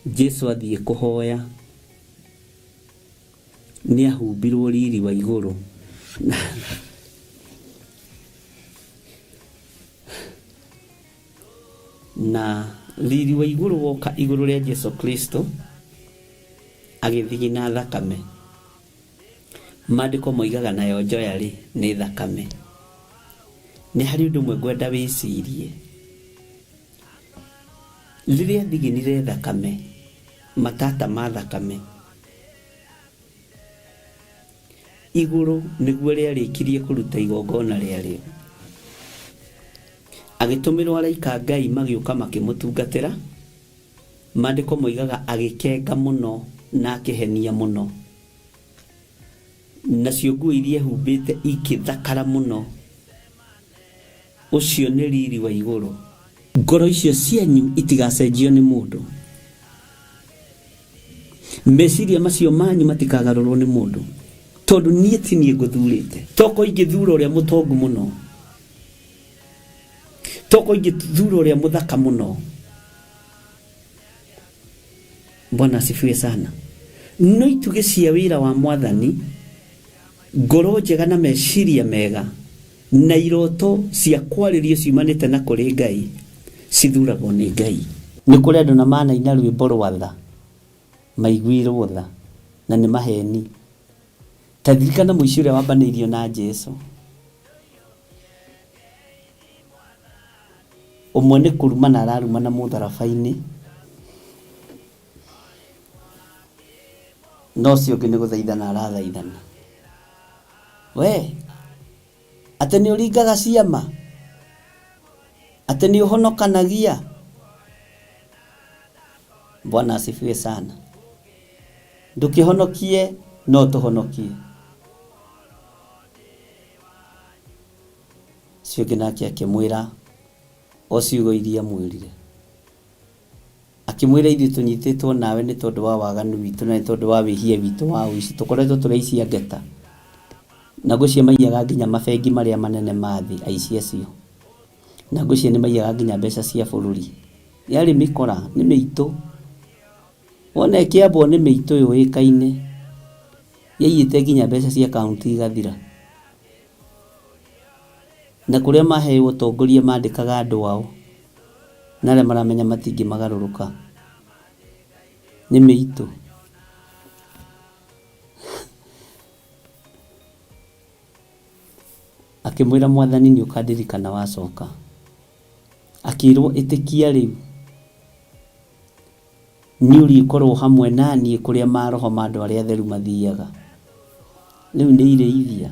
Jesu athiĩ kũhoya nĩ ahumbirwo riri wa igũrũ. Na riri wa igũrũ woka igũrũ rĩa Jesu Kristo, agĩthigina thakame. Maandĩko moigaga nayo njoya rĩ, nĩ thakame. Nĩ harĩ ũndũ ũmwe ngwenda wĩcirie. Rĩrĩa athiginire thakame, matata ma thakame, igũrũ nĩguo rĩarĩkirie kũruta igongona rĩarĩo. Agĩtũmĩrwo araika a Ngai magĩũka makĩmũtungatĩra. Maandĩko moigaga agĩkenga mũno na akĩhenia mũno. Nacio nguo iria ehumbĩte ikĩthakara mũno. Ũcio nĩ riri wa igũrũ. Ngoro icio cianyu itigacenjio nĩ mũndũ. Meciria macio manyu matikagarũrwo nĩ mũndũ. Tondũ niĩ ti niĩ ngũthurĩte. Toko ingĩthura ũrĩa mũtongu mũno. Toko ingĩthura ũrĩa mũthaka mũno. Bwana asifiwe sana. No itugĩ cia wĩra wa Mwathani, ngoro njega na meciria mega, na iroto cia kwarĩrio ciumanĩte na kũrĩ Ngai, cithuragwo nĩ Ngai. Nĩ kũrĩ andũ na manaina rwĩmbo rwa tha, maiguirwo tha, na nĩ maheni. Ta ririkana mũici ũrĩa wambanĩirio na Jesu. Ũmwe nĩ kũrumana ararumana mũtharaba-inĩ, na ũcio ũngĩ nĩ gũthaithana arathaithana. We, atĩ nĩ ũringaga ciama? Atĩ nĩ ũhonokanagia? Bwana asifiwe sana. Ndũkĩhonokie no tũhonokie. Ũcio ũngĩ nake akĩmwĩra o ciugo iria amwĩrire. Akĩmwĩra ithuĩ tũnyitĩtwo nawe nĩ tondũ wa waganu witũ na nĩ tondũ wa wĩhia witũ wa ũici. Tũkoretwo tũrĩ aici a ngeta. Na ngwĩciria maiyaga nginya mabengi marĩa manene ma thĩ, aici acio. Na ngwĩciria nĩ maiyaga nginya mbeca cia bũrũri. Yarĩ mĩkora, nĩ mĩitũ. Wona ĩkĩambwo nĩ mĩitũ yũĩkaine. Yaiyĩte nginya mbeca cia kaũntĩ igathira. Na kũrĩa maheo ũtongoria mandĩkaga andũ ao na arĩa maramenya matingĩmagarũrũka. Nĩ mĩitũ. Akĩmwĩra mwathani nĩ ũkandirikana wacoka. Akĩrwo ĩtĩkia rĩu. Nĩũrĩkorwo hamwe na niĩ kũrĩa maroho ma andũ arĩa atheru mathiaga. Rĩu nĩ irĩithia.